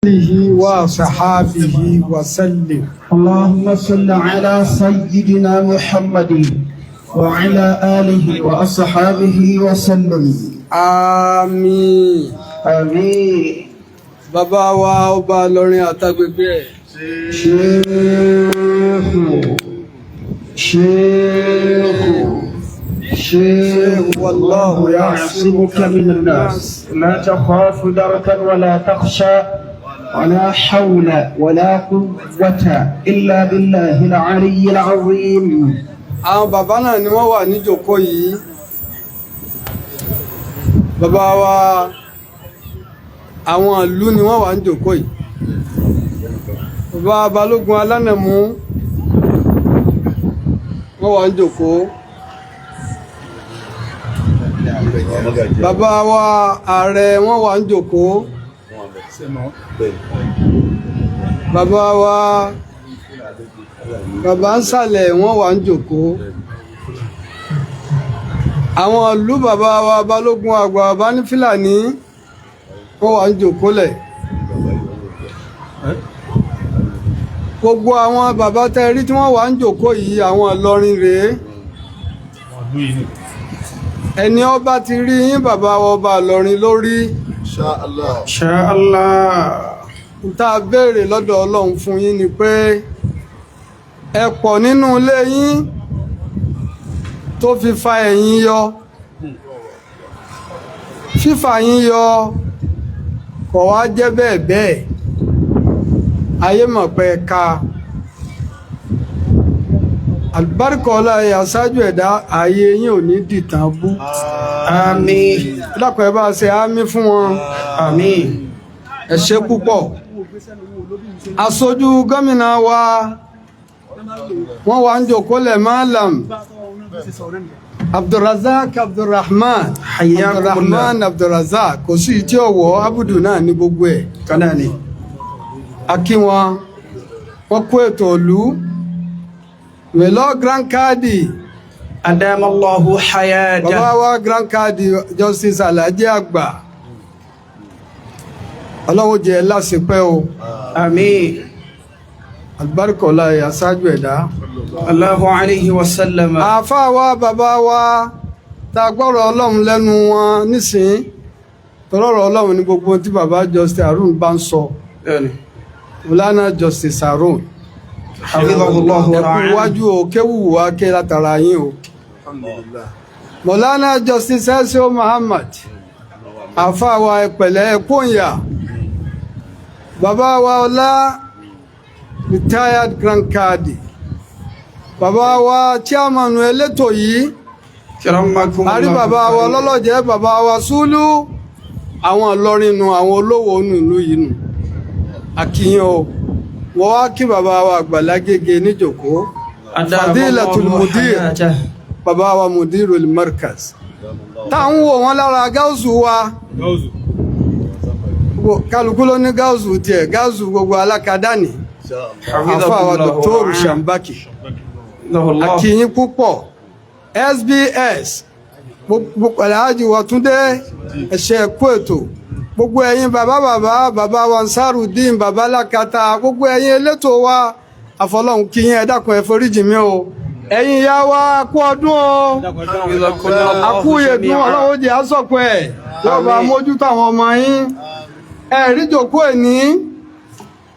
آله وصحابه وسلم. اللهم صل على سيدنا محمد وعلى آله وأصحابه وسلم. Àmín. آمين. Bàbá wa ọba Ìlọrin àtàgbègbè ẹ̀. شيخ شيخ شيخ، والله يعصمك من الناس، لا تخاف دركا ولا تخشى، ولا حول ولا قوة إلا بالله العلي العظيم. Àwọn bàbá náà ni wọ́n wà níjókòó yìí. Bàbá wa àwọn ìlú ni wọ́n wà níjókòó yìí. Bàbá Balógun Alánàmú wọ́n wà níjókòó. Bàbá wa ààrẹ wọ́n wà níjókòó. Bàbá wa bàbá ń sàlẹ̀ wọ́n wà níjókòó. Àwọn ìlú bàbá wa Balógun àgbà bàbá ní Fílàní wọ́n wà níjókòó lẹ̀. Gbogbo àwọn bàbá tẹ́ rí tí wọ́n wà níjókòó yìí, àwọn Ìlọrin rèé. Ẹni ọba ti rí yín, bàbá wa ọba Ìlọrin lórí. شاء الله. Tá a béèrè lọ́dọ̀ Ọlọ́run fún yín ni pé ẹ pọ̀ nínú ilé yín tó fi fa ẹ̀yìn yọ. Fífà yín yọ kò wá jẹ́ bẹ́ẹ̀ bẹ́ẹ̀, ayé mọ̀ pé ká àlùbáríkà ọlá ẹ̀ aṣáájú ẹ̀dá, ayé yín ò ní dìtàn bú. آمين. Dákun, ẹ bá ṣe àmín fún wọn. آمين. Ẹ ṣé púpọ̀. Aṣojú gómìnà wa wọ́n wà ń jòkólẹ̀, Malam Abdulrazak Abdulrahman. Hayyakumullah. Abdulrahman Abdulrazak, kò sí tí ó wọ abudu náà ní gbogbo ẹ̀. Kanani. Akí wọn, wọ́n kó ètò ìlú mélòó. Grand Kadi. أدام الله حياته. Bàbá wa Grand Kadi Justice Alhaji àgbà, ọlọ́wọ́ jẹ́ láṣepẹ́ o. آمين. Alibarika ọlá ẹ̀ aṣáájú ẹ̀dá. الله عليه وسلم. Àáfàá wa, bàbá wa tá a gbọ́rọ̀ Ọlọ́run lẹ́nu wọn nísìn, tọ́lọ́rọ̀ Ọlọ́run ní gbogbo ohun tí bàbá Justice Harun bá ń sọ. Bẹ́ẹ̀ni. Mọ̀lánà Justice Harun. حفظه الله ẹkú ورعاه. wájú o, kéwù wá ké látara yín o. Mọ̀lánà Justice S.O. Muhammad, àáfàá wa, ẹ̀pẹ̀lẹ́, ẹ̀kú òǹyà. Bàbá wa ọlá, retired Grand Kadi, bàbá wa chairman elétò yìí. كرمكم A rí الله. bàbá wa ọlọ́lọ́jẹ́, bàbá wa Súlú, àwọn Ìlọrin nu, àwọn olówó nù ìlú yìí nù, àkìyàn o. Wọ́n wá kí bàbá wa Àgbàlá Gègé níjòkó. أدام Fadilatul الله Mudir. حياته. Bàbá wa Mudirul Markaz, tá ń wò wọ́n lára gáúsù wa. Kálukú ló ní gáúsù tiẹ̀, gáúsù gbogbo alákadá ní àfọ àwọn حفظه الله Dr. ورعاه. Shambaki. حفظه الله. Akínyín púpọ̀. SBS gbogbo Alhaji Wàtúndé, ẹ̀ṣẹ̀ kú ètò. Gbogbo ẹ̀yin bàbá bàbá, bàbá wa Ansarudeen, bàbá Lákàtà, gbogbo ẹ̀yin elétò wa, àfọlọ́hún kí yín. Ẹ dákun, ẹ foríjì mí o. Ẹ̀yin ìyá wa, kú ọdún o. حفظكم الله Akúyèdún. جميعا. Ọlọ́run jẹ́ àsọ̀pọ̀ ẹ̀ yóò bá Àmín. mójútó àwọn ọmọ yín. Ẹ rí jòkó ẹ̀ ní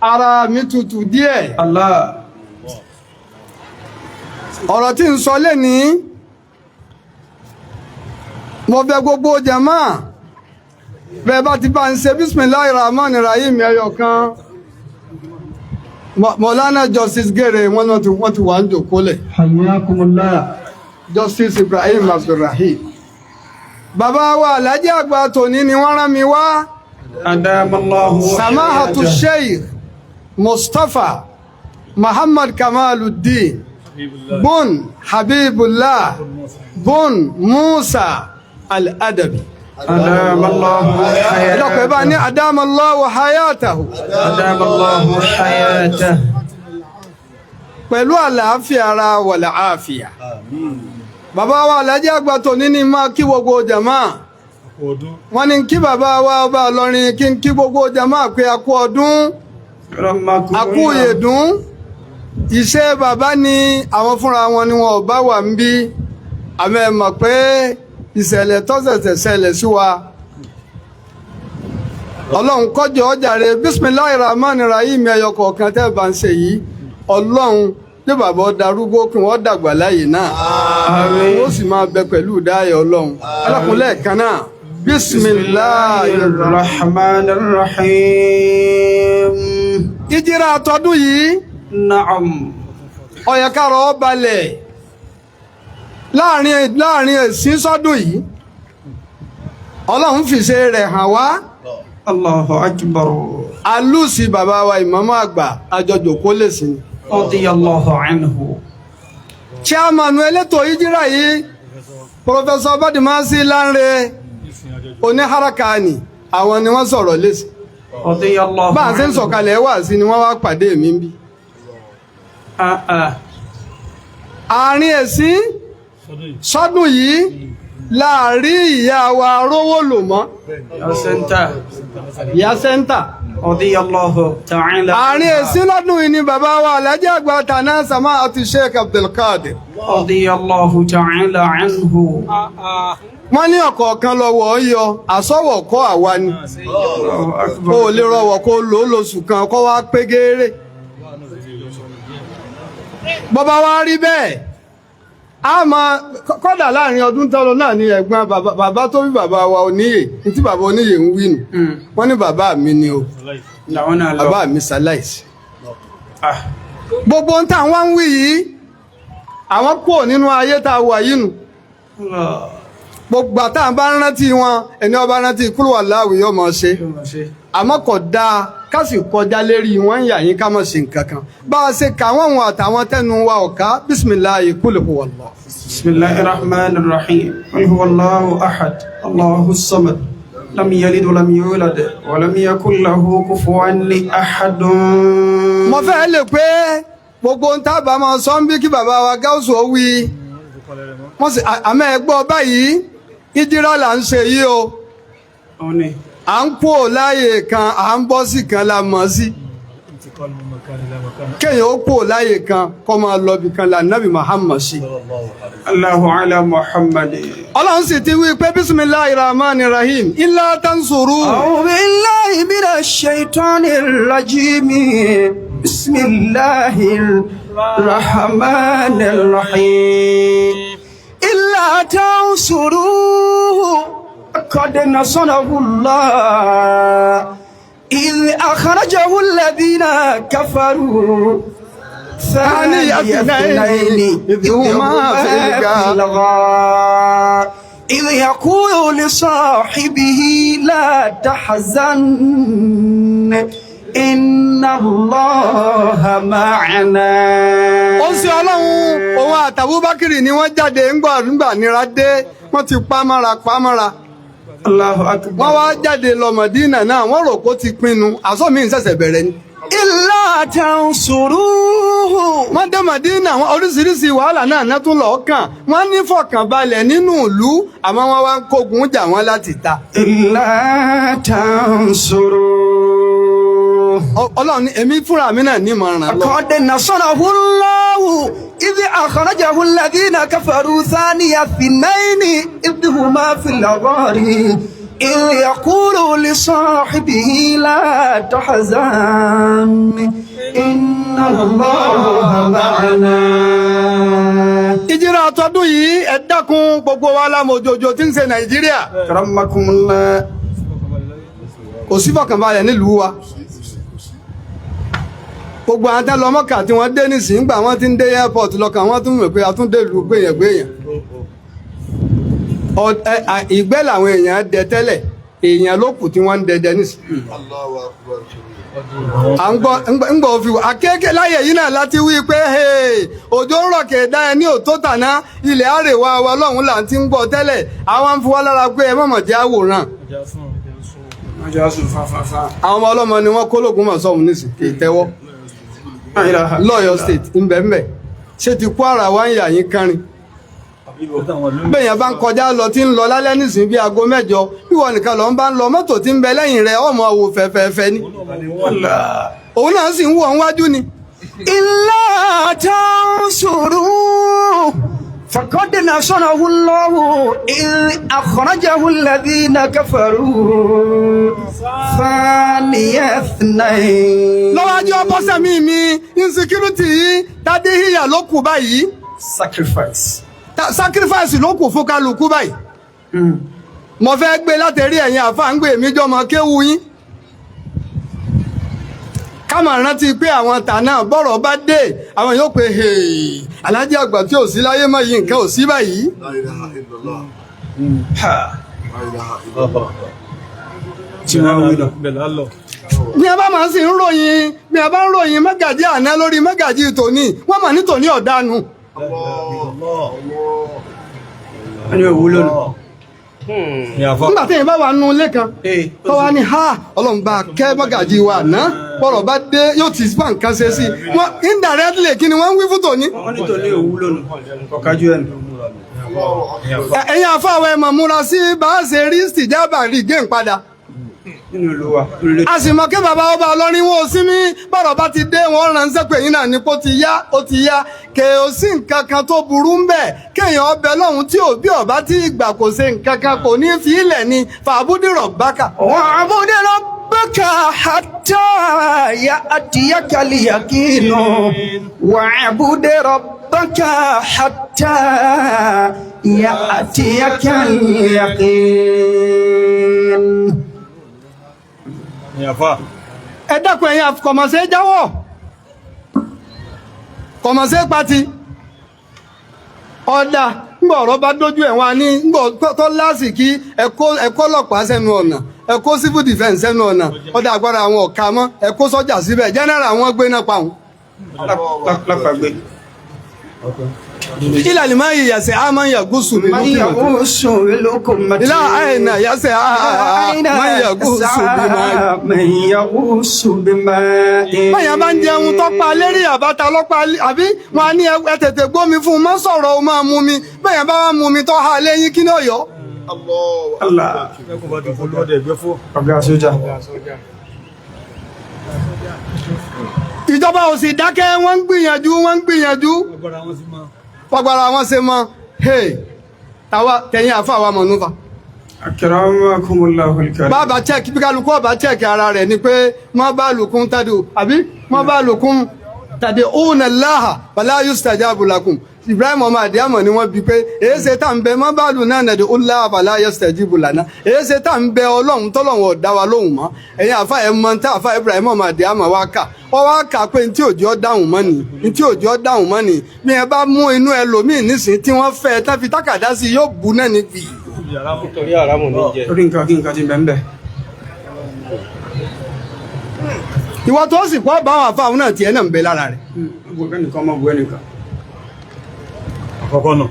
ara mi tutù díẹ̀. الله. Ọ̀rọ̀ tí ń sọ lẹ́ni, mo fẹ́ gbogbo jàmá bẹ́ẹ̀ bá ti bá ń ṣe bisimilahi rahman rahim ẹyọ kan. Mọ̀lánà Justice Gèrè, wọ́n ti wà ń jòkó lẹ̀. حياكم الله. Justice Ibrahim Abdulrahim, bàbá wa Alhaji àgbà tòní ni wọ́n rán mi wá. أدام الله Samahatu حياته. Sheikh Mustapha Muhammad Kamaluddin bun Habibullah bun Musa Al-Adabi. أدام الله Ẹ̀dọ́kọ̀ ẹ̀ bá ní حياته. أدام الله حياته. أدام الله حياته. Pẹ̀lú àlàáfíà ara wal àáfíà. Bàbá wa Alhaji àgbà tòní ni máa kí gbogbo jàmá. Wọ́n ní kí bàbá wa ọba Ìlọrin kí n kí gbogbo jama pé a kú ọdún, a kú ìyèdún. Iṣẹ́ bàbá ni àwọn fúnra wọn ni wọn ò bá wà ń bí, àmọ́ ẹ mọ̀ pé ìṣẹ̀lẹ̀ tó ṣẹ̀ṣẹ̀ ṣẹlẹ̀ sí wa, Ọlọ́run kọjọ ọjàre. Bisimilahi Rahman Rahim ẹyọ kọ̀ọ̀kan tẹ́ bá ń ṣe yìí, Ọlọ́run ní bàbá darúgbó kí wọ́n dàgbà láàyè náà, wọ́n sì máa bẹ pẹ̀lú ìdáyà Ọlọ́run alákùnlé kan náà. Bisimilahi Rahman Rahim. Ìjìrà àtọ́dún yìí. Naam. Ó yẹ kárọ̀ ọ balẹ̀ láàrin ẹ̀sìn sọ́dún yìí, Ọlọ́run fìṣe rẹ̀ hàn wá. Allahu akbar. Alúùsì bàbá wa ìmáàmù àgbà àjọjò kó lè sí ni. Radiyallahu anhu. Chairman elétò ìjírà yìí, Professor Badimasi Lanre oníharakani, àwọn ni wọ́n sọ̀rọ̀ lẹ́sì. Radiyallahu Bá a ṣe ń sọ̀kalẹ̀ wá sí ni wọ́n wá pàdé mi bí. Àárín ẹ̀sìn sọ́dún yìí láàrin ìyá wa rówó lò mọ́. Ìyá sẹ́ńtà. Radiyallahu ta'ala. Àárín ẹ̀sìn lọ́dún yìí ni bàbá wa Alhaji àgbà tàná Sama àti Sheikh Abdulkadir. Radiyallahu ta'ala anhu. Wọ́n ní ọ̀kọ̀ọ̀kan lọ́wọ́ yọ àsọ̀wọ̀ kọ́ àwa ni. O lè rọwọ̀ kó lò ó lóṣù kan kó wá pé gééré. Bọ́bá wa rí bẹ́ẹ̀, a máa kọ́dà láàrin ọdún tọ́lọ náà ní ẹ̀gbọ́n bàbá tó bí bàbá wa Oníyè, ní tí bàbá Oníyè ń wí nù. Wọ́n ní bàbá mi ni o, bàbá mi ṣaláìsí. Gbogbo ń tà wọ́n ń wí yìí, àwọn kúrò nínú ayé tá a wà yìí nù. Gbogbo àtà bá ń rántí wọn, ẹni ọba rántí kúrò wà láwùí yóò máa ṣe. Àmọ́ kò dáa ká sì kọjá lérí wọn ń yà yín ká má ṣe nǹkan kan. Bá a ṣe kà wọ́n wọn àtàwọn tẹnu wa ọ̀ká, bisimilahi kúlù huwallah. Bisimilahi rahman rahim. Qul huwallahu ahad. Allahu samad. Lam yalid wa lam yulad wa lam yakul lahu kufuwan ahad. Mo fẹ́ lè pé gbogbo ń tábà máa sọ ń bí kí bàbá wa Gáúsù ó wí. Wọ́n sì àmọ́ ẹ gbọ́ báyìí, ìjírá là ń ṣe yìí o. À ń kú ò láàyè kan, à ń bọ́ sí kan la mọ̀ sí. Kéèyàn ó kú ò láàyè kan kó máa lọ bí kan la Nabi Muhammad sí. Allahu ala Muhammad. Ọlọ́run sì ti wí pé bisimilahi rahman rahim illa tansuru. A'udhu billahi minash shaitanir rajim. Bismillahir rahmanir rahim. Illa tansuruhu qad nasarahu Allah. إذ أخرجه الذين كفروا ثاني اثنين إذ هما في الغار إذ يقول لصاحبه لا تحزن إن الله معنا. Ó sì Ọlọ́run òun àtàbúbákìrì ni wọ́n jáde ńgbà ńgbà nira dé, wọ́n ti pamọ́ra pamọ́ra. Allahu akbar. Wọ́n wá jáde lọ Mọ̀dínà náà, wọ́n rò kó ti pinnu, àsọ mi ń ṣẹ̀ṣẹ̀ bẹ̀rẹ̀ ni. Illa tansuruhu. Wọ́n dé Mọ̀dínà, wọ́n oríṣiríṣi wàhálà náà náà tún lọ́ọ́ kàn. Wọ́n ní fọkànbalẹ̀ nínú ìlú, àmọ́ wọ́n wá ń kógun jà wọ́n láti ta. Illa tansuruhu. Ọlọ́run ní èmi fúnra mi náà ní ìmọ̀ràn lọ. Qad nasarahu Allahu idh akhrajahu alladhina kafaru thaniya ithnayni idh huma fil ghari idh yaqulu li sahibihi la tahzan inna Allaha ma'ana. Ìjírà àtọ́dún yìí, ẹ dákun gbogbo wa lámọ̀ òjòjò tí ń ṣe Nàìjíríà. Karamakumullah. Kò sí fọkànbalẹ̀ nílùú wa. Gbogbo àwọn tẹ́ lọ Mọ́kà tí wọ́n dé nísìnyí, gbà wọ́n ti ń dé airport lọ́kàn wọ́n tún mọ̀ pé a tún dé ìlú gbèyàn gbèyàn. Ìgbẹ́ làwọn èèyàn dẹ tẹ́lẹ̀, èèyàn ló kù tí wọ́n ń dẹdẹ nísìnyí. À ń gbọ́ ń gbọ́ fi akéèké láyé yìí náà láti wí pé òjò ń rọ̀ kẹ̀dá ẹ ní òtó tàná, ilẹ̀ àrèwá wa lọ́hùn là ń ti ń gbọ́ tẹ́lẹ̀, àwọn ń fi wá lára pé ẹ mọ̀mọ̀ jẹ́ àwòrán. Àwọn ọmọ ọlọ́mọ ni wọ́n kó lóògùn mọ̀ sọ́hun nísìn kì í tẹ́wọ́. Lọ́yọ̀ state ńbẹ̀ńbẹ̀ ṣé ti Kwara wá ń yà yín kánrin. Bẹ́ẹ̀yàn bá ń kọjá lọ tí ń lọ lálẹ́ nísìnyí bí aago 8, bí wọn nìkan lọ ń bá ń lọ, mọ́tò tí ń bẹ lẹ́yìn rẹ̀ ọmọ wò fẹ́fẹ́fẹ́ ni. Òun náà sì ń wọ̀ níwájú ni. إلا تنصروه فقد نصره الله إذ أخرجه الذين كفروا ثاني اثنين. Lọ́wọ́jú ọbọ̀sẹ̀mí mi, insecurity yìí tádé híyà ló kù báyìí. Sacrifice. Sacrifice ló kù fún kálukú báyìí. Mo fẹ́ gbé láti rí ẹ̀yin àfa ń gbé mi jọmọ kéwu yín. Ká máa rántí pé àwọn tànà bọ́rọ̀ bá dé, àwọn yóò pe, "Hey, alájí àgbà tí ò sí láyé mọ́ yìí, nǹkan ò sí báyìí." La ilaha illallah. Ha. La ilaha illallah. Tí wọ́n wí lọ. Ní a bá máa sì ń ròyìn, bí a bá ń ròyìn mẹ́gàjí àná lórí mẹ́gàjí tòní, wọ́n mà ní tòní ọ̀dánù. Allah. Wọ́n ní òwúlò nù. Nígbà tí èèyàn bá wà nù ilé kan tó wá ní ha, Ọlọ́run bá kẹ́ mẹ́gàjí wa àná, bọ́rọ̀ bá dé yóò ti bá nǹkan ṣe sí i. Wọ́n indirectly, kí ni wọ́n ń wí fún tòní? Wọ́n ní tòní òwúlò nù. Kọ̀kájú ẹ̀ nù. Ẹ̀yin àfáwọn ẹ̀ mọ̀ múra sí bá a ṣe rí stìjábà rí gé ń padà. Nínú ìlú wa. Nínú ilé. A sì mọ̀ kí bàbá ọba ọlọ́rin wọn ò sí mi, bọ́rọ̀ bá ti dé wọn ránṣẹ́ pé yín náà ní kó ti yá, ó ti yá. Kè ó sí nǹkan kan tó burú ń bẹ̀ kéèyàn ọbẹ̀ lọ́hùn tí òbí ọba tí ìgbà kò ṣe nǹkan kan kò ní fi ilẹ̀ ni fàbúdìrọ̀ bákà. واعبد ربك حتى يأتيك اليقين واعبد ربك حتى يأتيك اليقين. Ẹ dákun, ẹ̀yin kọ̀mọ̀ṣẹ́ jáwọ́, kọ̀mọ̀ṣẹ́ pati ọ̀dà. Ńgbà ọ̀rọ̀ bá dójú ẹ̀ wá ní ńgbà tó lásìkí, ẹ̀kọ́ ọlọ́pàá sẹ́nu ọ̀nà, ẹ̀kọ́ civil defence sẹ́nu ọ̀nà, ọ̀dà agbára àwọn ọ̀ka mọ́, ẹ̀kọ́ sọ́jà síbẹ̀, general àwọn gbé náà pa òun. Lápàgbé. Ilà lè máa yàsẹ̀ á máa ń yàgò sùn mí من يغوص لكم. Ilà àìnà yàsẹ̀ á máa ń yàgò sùn mí máa. من يغوص بماء. Báyà bá ń jẹun tọ́pa lérí àbáta lọ́pa, àbí wọn á ní ẹ tètè gbómi fún un, má sọ̀rọ̀, o máa mú mi. Báyà bá wà mú mi tọ́ ha lẹ́yìn, kí ni ọ̀yọ́? Allah. Ọ̀gá sójà. Ìjọba ò sì dákẹ́, wọ́n ń gbìyànjú, wọ́n ń gbìyànjú fagbára wọn ṣe mọ. Hey, tàwa tẹ̀yìn àfa wa mọ̀ núfa. Akramakumullahu al-karim. Bàbá check bí kálukú ọba check ara rẹ̀ ni pé wọ́n bá lùkún tàdé àbí wọ́n bá lùkún tàdé òun láhà wàlá yustajabu lakum. Ibrahim ọmọ àdìámọ̀ ni wọ́n bi pé èyí ṣe tá ń bẹ mọ́ bá lù náà nàdé òun láhà wàlá yustajibu lana, èyí ṣe tá ń bẹ Ọlọ́run tọ́lọ́run ọ̀dá wa lóhùn mọ́. Ẹ̀yin àfa ẹ̀ mọ́ tá àfa Ibrahim ọmọ àdìámọ̀ wa kà, ọ wá kà pé ntí òjò dáhùn mọ́ ni, ntí òjò dáhùn mọ́ ni. Bí ẹ bá mú inú ẹlòmíì nísìnyí tí wọ́n fẹ́ tán fi tákàdá sí i, yóò bu náà ní fì. Torí àràmù ní jẹ. Torí nǹkan kí nǹkan ti bẹ̀ ń bẹ̀. Ìwọ tó sì pọ̀ bá àwọn àfa àwọn náà tiẹ̀ náà ń bẹ lára rẹ̀. Gbogbo ẹnìkan mọ̀ bu ẹnìkan. Àkọ́kọ́ náà.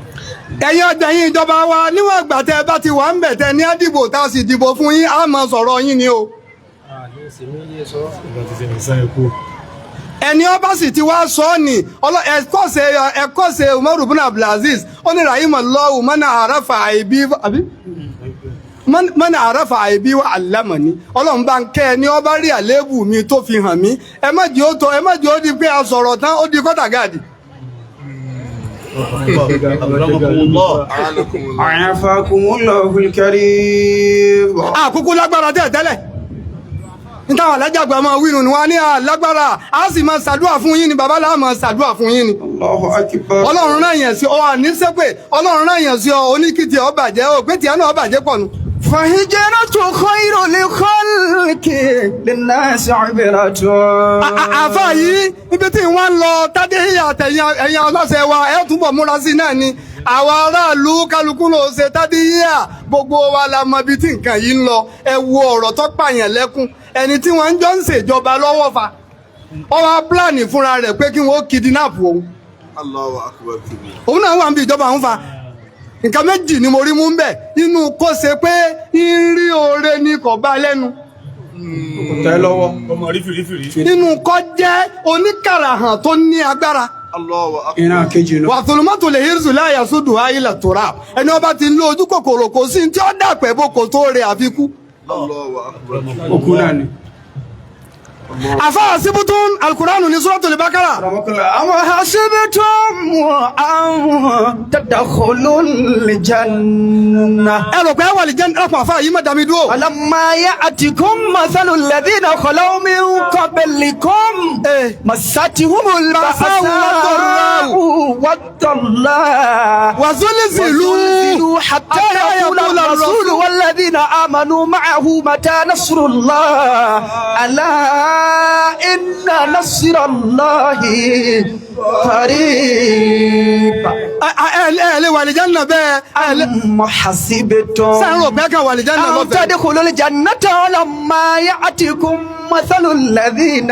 Ẹ̀yin ọjà yín, ìjọba wa, níwọ̀n ìgbà tẹ́ ẹ bá ti wà ń bẹ̀ tẹ́ ní àdìbò tá a sì dìbò fún yín, á máa sọ̀rọ̀ yín ni o. Ìgbà tí sẹ́yìn sáyẹn kú. Ẹni ọba sì ti wá sọ ọ́ ní ẹ̀kọ́ṣe Umaru bin Abdulaziz, ó ní rahima lọ́wọ́ mọ́nà àràfà àìbí àbí mọ́nà àràfà àìbí wa àlámọ̀ní. Ọlọ́run bá ń kẹ́ ẹ ní ọba rí àléébù mi tó fi hàn mí. Ẹ má jẹ́ ó tó, ẹ má jẹ́ ó di pé a sọ̀rọ̀ tán, ó di kọ́tàgáàdì. Akramakumullah. Afakumullahu al-karim. Àkókò lágbára tẹ́lẹ̀ tẹ́lẹ̀ nítawọn alájàgbà máa wí nù ni wọn ní alágbára, a sì máa ṣàdúrà fún yín ni, bàbá làá máa ṣàdúrà fún yín ni. Allahu akbar. Ọlọ́run rán yẹn sí ọ, àní sẹ́pẹ̀ Ọlọ́run rán yẹn sí ọ, oníkìtì ọ bàjẹ́ ọ pé tìyà náà bàjẹ́ pọ̀ nù. فهجرة خير لخلق للناس عبرة. Àfa yìí, ibi tí wọ́n ń lọ tádé àtẹ̀yìn ẹ̀yìn aláṣẹ wa, ẹ̀ túbọ̀ múra sí náà ni àwa aráàlú kálukú ló ṣe tádé yíyà. Gbogbo wa la mọ ibi tí nǹkan yìí ń lọ. Ẹ wo ọ̀rọ̀ tó pààyàn lẹ́kún, ẹni tí wọ́n ń jọ ń ṣèjọba lọ́wọ́ fa ọ wá pílánì fúnra rẹ̀ pé kí wọ́n kidnap òun. Allahu akbar kabir. Òun náà wà ń bí ìjọba òun fa nǹkan méjì ni mo rí mú ń bẹ̀ inú kó ṣe pé ń rí oore ni kò bá lẹ́nu. Tẹ́ lọ́wọ́. Ọmọ rí fìrífìrí. Nínú kó jẹ́ oníkàràhàn tó ní agbára. Allahu akbar. Ìran kejì nù. Wàtòlùmọ́tò lè hírùsù láyà sódù ayílẹ̀ tóra ẹni ọba ti ń lo ojú kòkòrò kò sí tí ó dàpẹ̀ bó kò tó rẹ̀ àfikún. Allahu akbar. Òkú náà ni. Àfáà síbútún alukuraanu ní Suratul Bakara. أم حسبتم أن تدخلوا الجنة Ẹ rò pé ẹ wà lè jẹ́ ẹ̀pọ̀ àfáà yìí má dàmí dúró. ولما يأتكم مثل الذين خلوا من قبلكم إيه. مستهم البأساء البأساء والضراء Wàzúlìzìlú وزلزلوا حتى يقول الرسول والذين آمنوا معه متى نصر الله ألا إن نصر الله قريب. Ẹ ẹ lè wà lè jẹ́ nà bẹ́ẹ̀ ẹ lè أم حسبتم sẹ́yìn rò pé ẹ kàn wà lè jẹ́ nà أن lọ́fẹ̀ẹ́. تدخلوا الجنة ولما يأتكم مثل الذين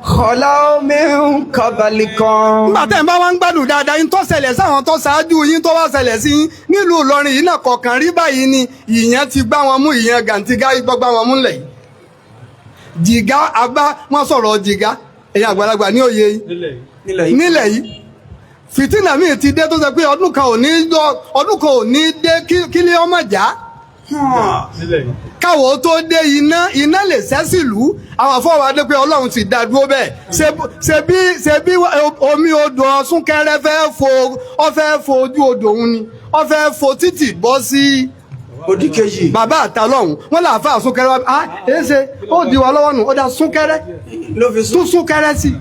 خلوا من قبلكم. Nígbà tẹ́ ń bá wá ń gbádùn dáadáa yín tó ṣẹlẹ̀ sáwọn tó ṣáájú yín tó wá ṣẹlẹ̀ sí yín nílùú Ìlọrin yìí náà kọ̀ọ̀kan rí báyìí ni ìyẹn ti gbá wọn mú, ìyẹn gàǹtí gbọ́ gbá wọn mú lẹ̀ yìí. Jìgá abá wọn sọ̀rọ̀ jìgá, ẹ̀yin àgbàlagbà ní òye yín nílẹ̀ yìí fìtínà míì ti dé tó ṣe pé ọdún kan ò ní lọ, ọdún kan ò ní dé kí lé ọmọ já káwọ́ tó dé iná iná lè sẹ́sìlú àwọn afọwọ́ adé pé Ọlọ́run ti dá dúró bẹ́ẹ̀. Ṣe bí omi odò Ọ̀ṣunkẹrẹ fẹ́ fo, ọ fẹ́ fo ojú odò òun ni ọ fẹ́ fo títì bọ́ sí Òdì kejì. Bàbá àtàlọ́hún wọn là fà súnkẹrẹ wa ah èé ṣe ó di wa lọ́wọ́ nù, ó dá súnkẹrẹ Ló fi sún. Tún súnkẹrẹ sí,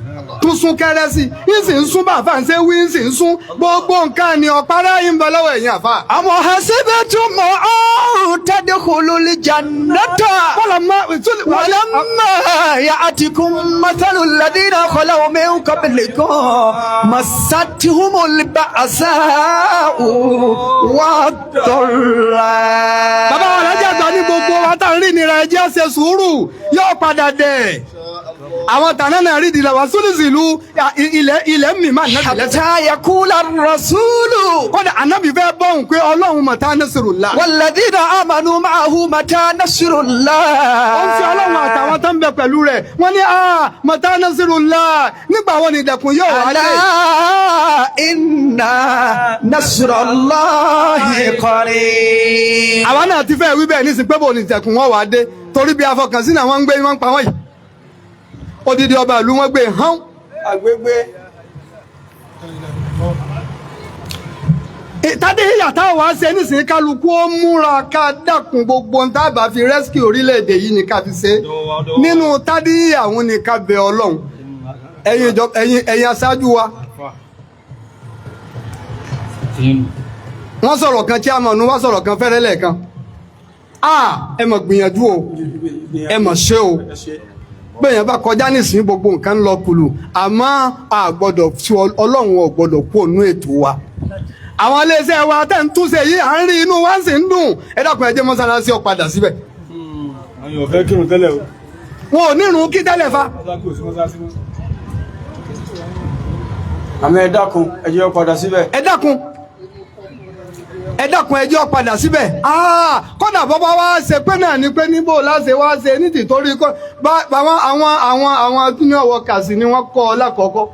tún súnkẹrẹ sí, ń sì ń sún bàfà ń ṣe wí, ń sì ń sún gbogbo nǹkan ni ọ̀pára yìí ń bẹ lọ́wọ́ ẹ̀yìn àfà. أم حسبتم أن تدخلوا الجنة Bọ́lá má ولما يأتكم مثل الذين خلوا من قبلكم مستهم البأساء والضراء. Bàbá wa alájà àgbà ní gbogbo wa tá à ń rí ìnira, ẹjẹ́ ṣe sùúrù, yóò padà dẹ̀. Àwọn tànà náà rí ìdílé wa sólùsìlú ilẹ̀ ilẹ̀ mi máa nàbì lẹ́sẹ̀. حتى يقول الرسول Kódà ànábì fẹ́ bọ̀hùn pé Ọlọ́run mọ̀tá nasrullah. والذين آمنوا معه متى نصر الله. Ó ń fi Ọlọ́run àtàwọn tó ń bẹ pẹ̀lú rẹ̀ wọ́n ní mọ̀tá nasrullah, nígbà wo ni ìdẹ̀kùn yóò wá dé. ألا إن نصر الله قريب. Àwa náà ti fẹ́ wí bẹ́ẹ̀ nísìnyí pé bò ní ìdẹ̀kùn wọn wá dé, torí bí afọkànsí náà wọ́n ń gbé wọ́n ń pa wọ́n yìí. Odidi ọba ìlú wọn gbé hán. Agbègbè. Tádé ìyàtá wa ṣe nísìnyí, kálukú ó múra ká dákun gbogbo ohun tá a bá fi rescue orílẹ̀-èdè yìí ní ká fi ṣe nínú tádé ìyàwó ní ká bẹ Ọlọ́run, ẹ̀yin ìjọ ẹ̀yin aṣáájú wa. Wọ́n sọ̀rọ̀ kan, chairman wọ́n sọ̀rọ̀ kan fẹ́rẹ́ lẹ́ẹ̀kan. Ẹ mọ̀ gbìyànjú o, ẹ mọ̀ ṣe o. Bẹ́ẹ̀yàn bá kọjá nísìnyí gbogbo nǹkan ń lọ kùlù, àmọ́ a gbọ́dọ̀ tí Ọlọ́run ò gbọ́dọ̀ kú ònú ètò wa. Àwọn iléeṣẹ́ wa tẹ́ ń túnṣe yìí, à ń rí inú wa sì ń dùn. Ẹ dákun, ẹ jẹ́ mọ́sálásí ó padà síbẹ̀. Àwọn èèyàn fẹ́ kírun tẹ́lẹ̀ o. Wọn ò nírun kí tẹ́lẹ̀ fa. Mọ́sálásí kò sí mọ́sálásí mọ́. Àmì ẹ dákun, ẹ jẹ́ ó padà síbẹ̀. Ẹ dákun, ẹ dákun, ẹ jẹ́ ó padà síbẹ̀. Kódà bọ́bá wa ṣe pé náà ni pé níbo láṣẹ wá ṣe ní tìtorí kọ́ àwọn àwọn àwọn àwọn junior workers ni wọ́n kọ́ ọ lákọ̀ọ́kọ́.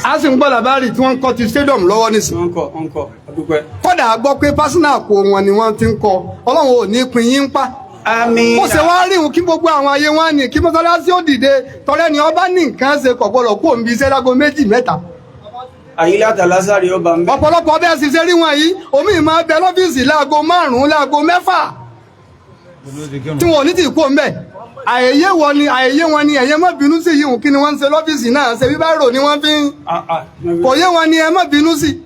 A sì ń gbọ́ làbárì tí wọ́n ń kọ́ ti stadium lọ́wọ́ nísìnyí. Wọ́n ń kọ́, wọ́n ń kọ́, adúpẹ́. Kódà a gbọ́ pé pásínà kò wọn ni wọ́n ti ń kọ́. Ọlọ́run ò ní pín yín pa. Àmín. Ó ṣe wá rí òun kí gbogbo àwọn ayé wọn ní kí mọ́sálásí ó dìde tọrẹ ni ọba ní nǹkan ṣe kò gbọdọ̀ kó òun bí iṣẹ́ lágo 2, 3. Àyílá àtàlásàrì ọba ń bẹ. Ọ̀pọ̀lọpọ̀ bẹ́ẹ̀ sì ṣe rí wọn yìí, omi ìmọ̀ abẹ lọ́fíìsì láago 5, láago 6 tí wọn ò ní tì kó ń bẹ̀. Àyèyé wọn ni àyèyé wọn ni ẹ̀yẹ má bínú sí yìí hùn, kí ni wọ́n ń ṣe lọ́fíìsì náà ṣe bí báírò ni wọ́n fi ń kò yé wọn ni ẹ má bínú sí.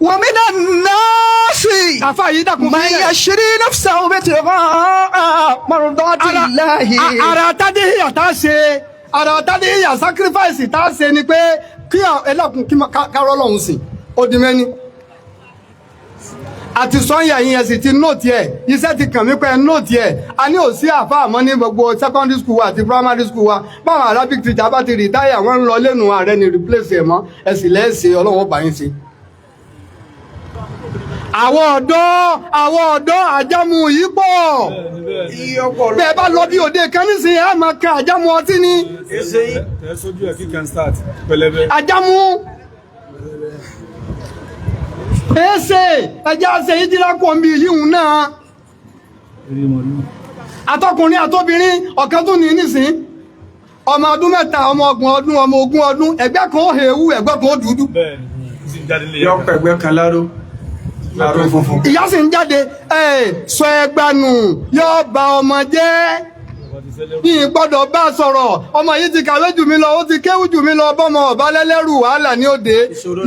ومن الناس Àfa yìí dákun من fi yẹ. يشري نفسه ابتغاء مرضات الله. Ara tádé ìyà tá a ṣe, ara tádé ìyà sacrifice tá a ṣe ni pé kí ẹlẹ́kùn kí kárọ́ lọ́hùn sí ó di mẹ́ni. Àti sọ́nyà yín, ẹ sì ti nóòtì ẹ̀, iṣẹ́ ti kàn mí pé nóòtì ẹ̀. A ní ò sí àfa àmọ́ ní gbogbo secondary school wa àti primary school wa, báwọn Arabic teacher bá ti retire wọ́n ń lọ lẹ́nu ààrẹ ní replace ẹ̀ mọ́. Ẹ sì lẹ́ẹ̀sẹ̀ Ọlọ́run ó bá yín ṣe. Àwọn ọ̀dọ́ àjámu yìí pọ̀. Bẹ́ẹ̀ bá lọ bí òde kan nísìnyí, ẹ máa kan àjámu ọtí ni. Àjámu. Èsè ẹjẹ́ àṣẹ ìjìlá kò ń bí yíhun náà. Àtọkùnrin àtobìnrin ọ̀kan tún ní nísìn. Ọmọ ọdún 3, ọmọ 30 ọdún, ọmọ 20 ọdún, ẹgbẹ́ kan ó hèéwú, ẹgbẹ́ kan ó dúdú. Yọ pẹ̀gbẹ́ kan láró. Láró funfun. Ìyá sì ń jáde, sọ ẹgbànù yóò ba ọmọ jẹ́. Ní gbọ́dọ̀ bá sọ̀rọ̀, ọmọ yìí ti kàwé jù mí lọ, ó ti kéwú jù mí lọ, bọ́mọ ọ̀bá lẹ́lẹ́rù wàhálà ní òde.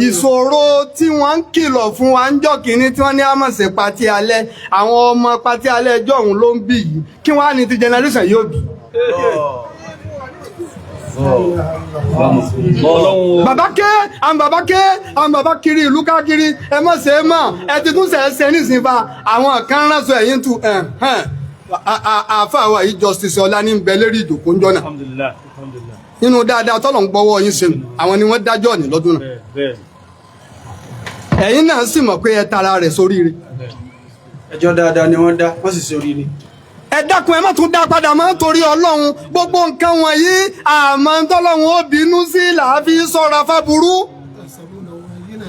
Ìṣòro tí wọ́n ń kìlọ̀ fún wa ń jọ́ kínní tí wọ́n ní àmọ̀sẹ̀ patí alẹ́, àwọn ọmọ patí alẹ́ ẹjọ́ òun ló ń bì yìí, kí wọ́n á ní ti generation yóò bì. Bàbá ké, àwọn bàbá ké, àwọn bàbá kiri ìlú káàkiri, ẹ mọ̀ ṣe é mọ̀, ẹ ti tún ṣe é ṣe nísìnyí fa, àwọn kan ránṣọ ẹ̀yìn tu àáfàá wa yìí Justice Ọlá ní bẹ lérí ìjòkó ńjọ́ náà. Nínú dáadáa tọ́lọ̀ ń gbọ́wọ́ yín ṣe nù, àwọn ni wọ́n dájọ́ ní lọ́dún náà. Ẹ̀yin náà sì mọ̀ pé ẹ tara rẹ̀ sóríire. Ẹjọ́ dáadáa ni wọ́n dá, wọ́n sì sóríire. Ẹ dákun, ẹ má tún dá padà mọ́ torí Ọlọ́run. Gbogbo nǹkan wọ̀nyí àmọ́ tọ́lọ́run ó bínú sí làáfi sọ́ra fáburú.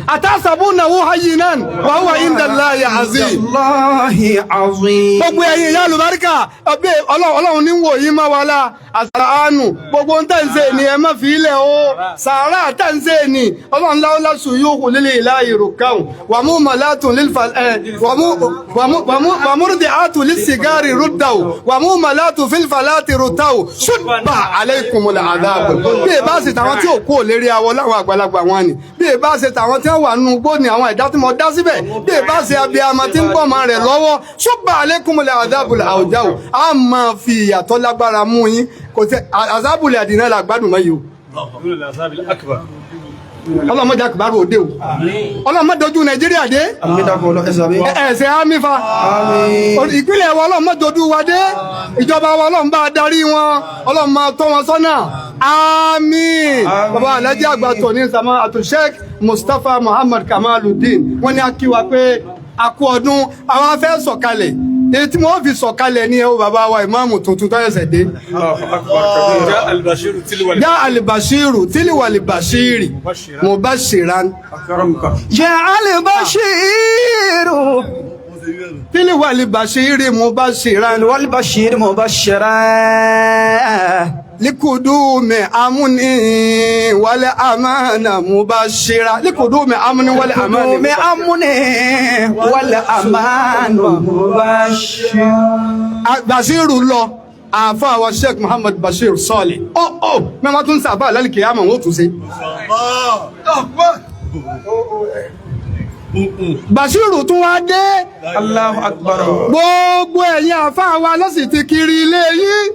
Àtàṣàbùnàwó hayyinan wa huwa indallahi azim. Allahi azim. Gbogbo ẹ̀yin ìyá àlùbáríkà, ọbẹ̀ Ọlọ́run ní wò yín má wa la àṣàánù. Gbogbo ń tẹ̀sẹ̀ ni ẹ má fi ilẹ̀ o. Sàárà tẹ̀sẹ̀ ni Ọlọ́run láwọlá sùyúkù lílẹ̀ ìlà ìrùkàùn. Wàmú màlátùn lílfà ẹ̀ wàmúrúdì àtù lísìgárì rúdàù. Wàmú màlátù fílfà láti rúdàù. Ṣùgbà alaykumul àdáàbò. Bí ẹ bá ṣe tàwọn tí ò kú ò lérí awọ láwọn àgbàlagbà wọn ni. Bí ẹ bá ṣe tàwọn tí wọ́n wà nínú igbó ni àwọn ẹ̀dá tí mo dá síbẹ̀. Bí ẹ bá ṣe abiyamọ tí ń gbọ́mọ rẹ̀ lọ́wọ́. Ṣùgbà alaykumul àdáàbò àwùjáwò. A máa fi ìyàtọ̀ lágbára mú yín. Kò tẹ àzábùlẹ̀ àdínà là gbádùn mọ́ yìí o. Ọlọ́mọdé àkùbárò òde o. Ọlọ́mọdé ojú Nàìjíríà dé. Ẹ̀sẹ̀ àmìfà. Ìpínlẹ̀ wa ọlọ́mọdé ojú wa dé. Ìjọba wa ọlọ́run bá darí wọn. Ọlọ́run máa tọ́ wọn sọ́nà. Àmín. Bàbá Alhaji àgbà tòní Sàmá Àtúnṣe Mustapha Muhammad Kamaluddin. Wọ́n ní a kí wa pé a kú ọdún. Àwọn afẹ́ sọ̀kalẹ̀. Èyí tí wọ́n fi sọ̀kalẹ̀ ní ẹwọ́ bàbá wa ìmáàmù tuntun tó ẹsẹ̀ dé. Já alìbàṣírù tílíwàlì bàṣírì mubashiran. Já alìbàṣírù tílíwàlì bàṣírì mubashiran. Tílíwàlì bàṣírì mubashiran. Likudumi amuni wal amana mubashira. Likudumi amuni wal amana. Likudumi amuni wal amana mubashira. Bashiru lọ, àáfàá wa Sheikh Muhammad Bashir Sọ́ọ̀lì. Ó mẹ́wàá tún sàbà lálìkè àmọ̀ wọ́n tún ṣe. Bashiru tún wá dé. Allahu Akbar. Gbogbo ẹ̀yin àáfàá wa ló sì ti kiri ilé yín.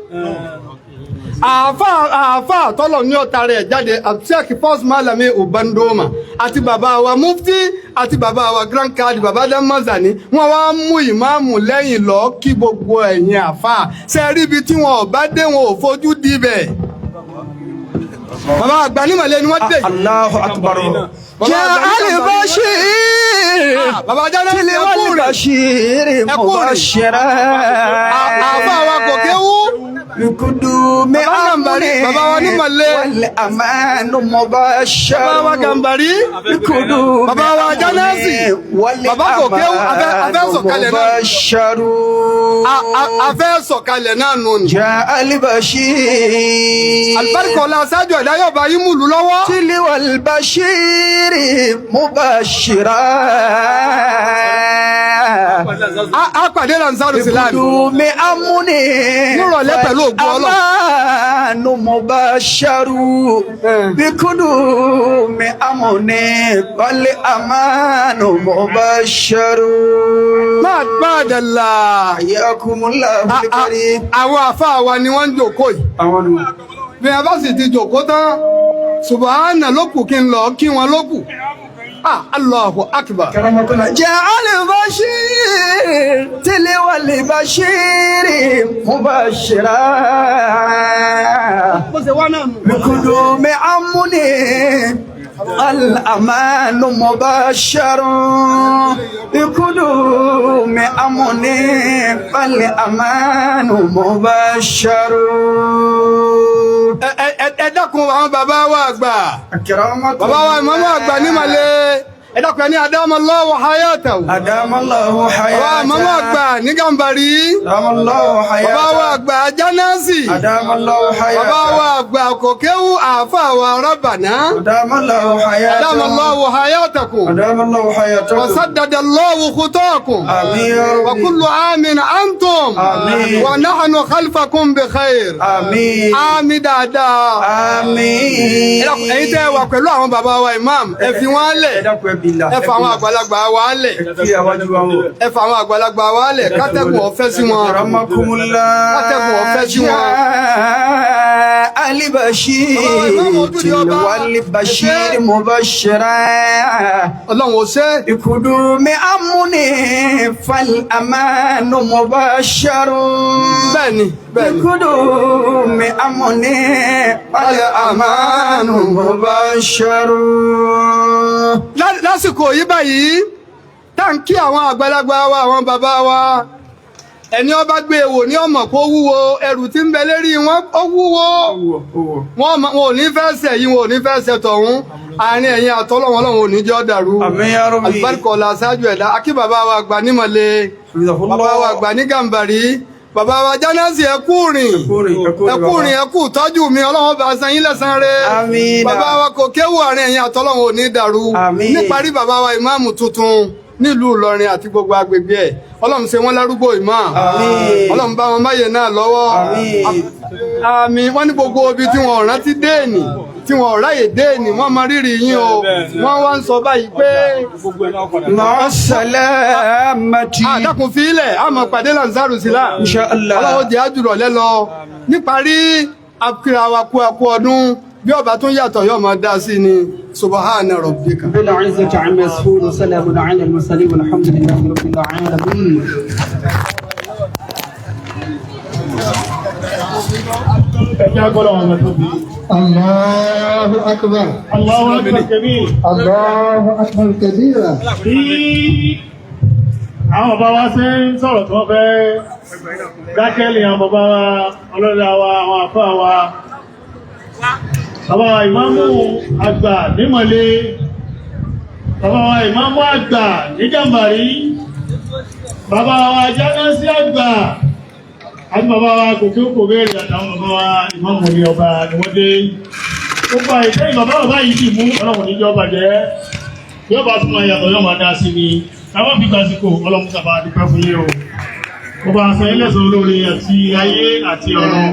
Àáfàá tọ́lọ̀ ní ọ̀tá rẹ̀ jáde, Sheikh First Malami Ubandoma àti bàbá wa Mufti àti bàbá wa Grand Kadi bàbá Damazani, wọ́n wá mú ìmáàmù lẹ́yìn lọ kí gbogbo ẹ̀yin àáfàá ṣe rí ibi tí wọn ò bá dé wọn ò fojú dibẹ̀. Bàbá àgbà nímọ̀lẹ́ ni wọ́n dé. Allahu Akbar. Jẹ́ Al-Bashir. Bàbá Jáde Tílíwàlì bàṣírì mubashira. Àáfàá wa kò kéwú. Likudumi amuni Bàbá wa nímọ̀lẹ́. wal amanu mubashira. Bàbá wa Gàmbàrí. Likudumi Bàbá wa Jánásì. wal Bàbá kò kéwú, afẹ́ sọ̀kalẹ̀ náà. mubashiru. Afẹ́ sọ̀kalẹ̀ náà nù ni. Ja al-Bashir. Àlùbáríkà ọlá aṣáájú ẹ̀dá yóò bá yín múlù lọ́wọ́. Tílíwàlì bàṣírì mubashira. A pàdé Lanzaru Silami. Likudumi amuni Nírọ̀lẹ́ pẹ̀lú ògo Ọlọ́run. Amanu mubasharu. Likudumi amuni wal amanu mubasharu. Máa dẹ̀là. Hayyakumullahu al-karim. Àwọn àfáà wa ni wọ́n ń jòkó yìí. Àwọn nù. Bí a bá sì ti jòkó tán, Subhana ló kù kí n lọ kí wọn ló kù. Allahu Akbar. Ja al-Bashir tílíwàlì bàṣírì mubashira. Bó ṣe wá náà nù. Likudumi amuni الأمان مبشر بقدوم أمني فالأمان مبشر. Ẹ dákun, àwọn bàbá wa àgbà, أكرمكم. bàbá wa ìmáàmù àgbà nímàlẹ̀, ẹ dákun, ẹ ní أدام الله حياته. أدام الله Bàbá ìmáàmù حياته. àgbà ní Gàmbàrí. أدام الله Bàbá wa حياته. àgbà Jánásì. أدام الله Bàbá wa حياته. àgbà Kòkéwù, àáfà wa Rábàná. أدام الله أدام حياته. الله حياتكم. أدام الله حياتكم. وسدد الله خطاكم. آمين يا ربي. وكل عام أنتم آمين. ونحن خلفكم بخير. آمين. Àmín dáadáa. آمين. Ẹ dákun, ẹ̀yin tẹ́ ẹ wà pẹ̀lú àwọn bàbá wa imam, ẹ fi wọ́n lẹ̀. Ẹ dákun, ẹ bìlà. Ẹ fa àwọn àgbàlagbà wa lẹ̀. Kí àwájú wa wò. Ẹ fa àwọn àgbàlagbà wa lẹ̀, kátẹ́gùn ọ̀fẹ́ sí wọn. أكرمكم الله. Kátẹ́gùn ọ̀fẹ́ sí wọn. جاء البشير والبشير مبشرا. Ọlọ́run ò ṣe. بقدوم أمني فالأمان مبشر. Bẹ́ẹ̀ni, bẹ́ẹ̀ni. بقدوم أمني فالأمان مبشر. Lásìkò yìí báyìí tá ń kí àwọn àgbàlagbà wa, àwọn bàbá wa, ẹni ó bá gbé e wò ní ọmọ kó wúwo, ẹrù tí ń bẹ lérí wọn ó wúwo. Wọn ò ní fẹ́ ṣe yìí, wọn ò ní fẹ́ ṣe tọ̀hún. Àárín ẹ̀yin àtọ́lọ́wọ́n, Ọlọ́run ò ní jọ́ dàrú. Àmín ya Rabbi. Àlùbáríkọ̀ ọ̀la aṣáájú ẹ̀dá. Akí bàbá wa àgbà nímọ̀lẹ́, bàbá wa àgbà ní Gàmbàrí, bàbá wa Jánásì, ẹ kú rìn, ẹ kú rìn, ẹ kú tọ́jú mi. Ọlọ́run bá san yín lẹ́san rẹ̀. Àmín. Bàbá wa kò kéwù, àárín ẹ̀yin àtọ́lọ́run ò ní dàrú. Àmín. Níparí, bàbá wa ìmáàmù tuntun nílùú Ìlọrin àti gbogbo agbègbè ẹ̀, Ọlọ́run ṣe wọ́n lárúgbó ìmáà. Àmín. Ọlọ́run bá wọn máyè náà lọ́wọ́. Àmín. Àmín. Wọ́n ní gbogbo ibi tí wọn ò rántí déènì, tí wọn ò ráyè déènì, wọ́n mọ rírì yín o. Wọ́n wá ń sọ báyìí pé Gbogbo ẹ̀ náà padà. مع السلامة. Àdàkùn fílẹ̀ àmọ́ pàdé lanzaru sílá. إن شاء الله. Ọlọ́wọ́ jẹ́ àjùrọ̀ lẹ́lọ. Níparí, akíra wa kú akú ọdún. Bí ọba tún yàtọ̀, yóò máa dá sí ni. سبحان ربك. بالعزة عما يصفون وسلام على المرسلين والحمد لله رب العالمين. Ẹjẹ́ agbọ́dọ̀ wọn lọ tóbi. الله أكبر. الله أكبر كبير. الله أكبر كبيرا. Bí àwọn bàbá wa ṣe ń sọ̀rọ̀ tí wọ́n fẹ́ dákẹ́lì, àwọn bàbá wa ọlọ́dà wa, àwọn àfáà wa, bàbá wa ìmáàmù àgbà nímọ̀lé, bàbá wa ìmáàmù àgbà ní Gàmbàrí, bàbá wa Jánásí àgbà àti bàbá wa kòkè kò béèrè àtàwọn bàbá wa ìmáàmù ní ọba ni wọ́n dé. Gbogbo àìsẹ́ ìbàbá bàbá yìí sì mú Ọlọ́run níjọ́ bàjẹ́, yóò bá tún máa yàtọ̀, yóò máa dá sí ni. Táwọn fi gbàsíkò, Ọlọ́run sábà dúpẹ́ fún yín o. Gbogbo àṣà ilẹ̀sọ̀ olóore àti ayé àti ọ̀run.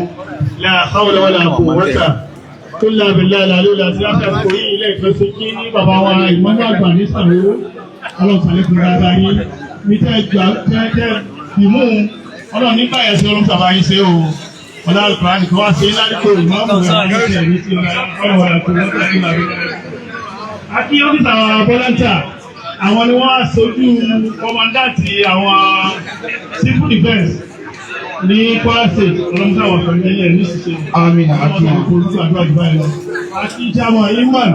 La hawla wala quwwata illa billahi al-aliyyil azim. Àti àsìkò yìí ilé ìfẹ́ sí kí ní bàbá wa ìmọ̀lẹ́ àgbà ní sàrò, Ọlọ́run sàlékún dáadáa yín ní tẹ́ gbà tẹ́ ìmú Ọlọ́run nígbà yẹn sí. Ọlọ́run sábà yín ṣe o. Ọlá Al-Qur'an kí wá sí ládùúgbò ìmọ̀ọ́mù rẹ̀ àti ọ́fíìsì àwọn volunteer. Àwọn ni wọ́n aṣojú commandant àwọn civil defence ní Kwara State. Ọlọ́mọdé àwọn pẹ̀lú ẹ̀yẹ ní ṣiṣẹ́. Àmín. Àti olùkọ́ àdúrà jù báyìí lọ. Àti ìjàmọ̀ imán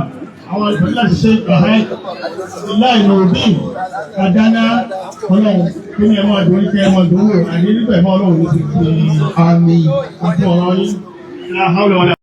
àwọn ìpàdé láti ṣe ẹ̀hẹ́ láì nùrùdín àdáná. Ọlọ́run kí ni ẹ máa dùn ní kí ẹ máa dùn wò àní nígbà ẹ̀mọ́ Ọlọ́run ló ti fi Àmín. àpò ọ̀rọ̀ yín. La hawla wala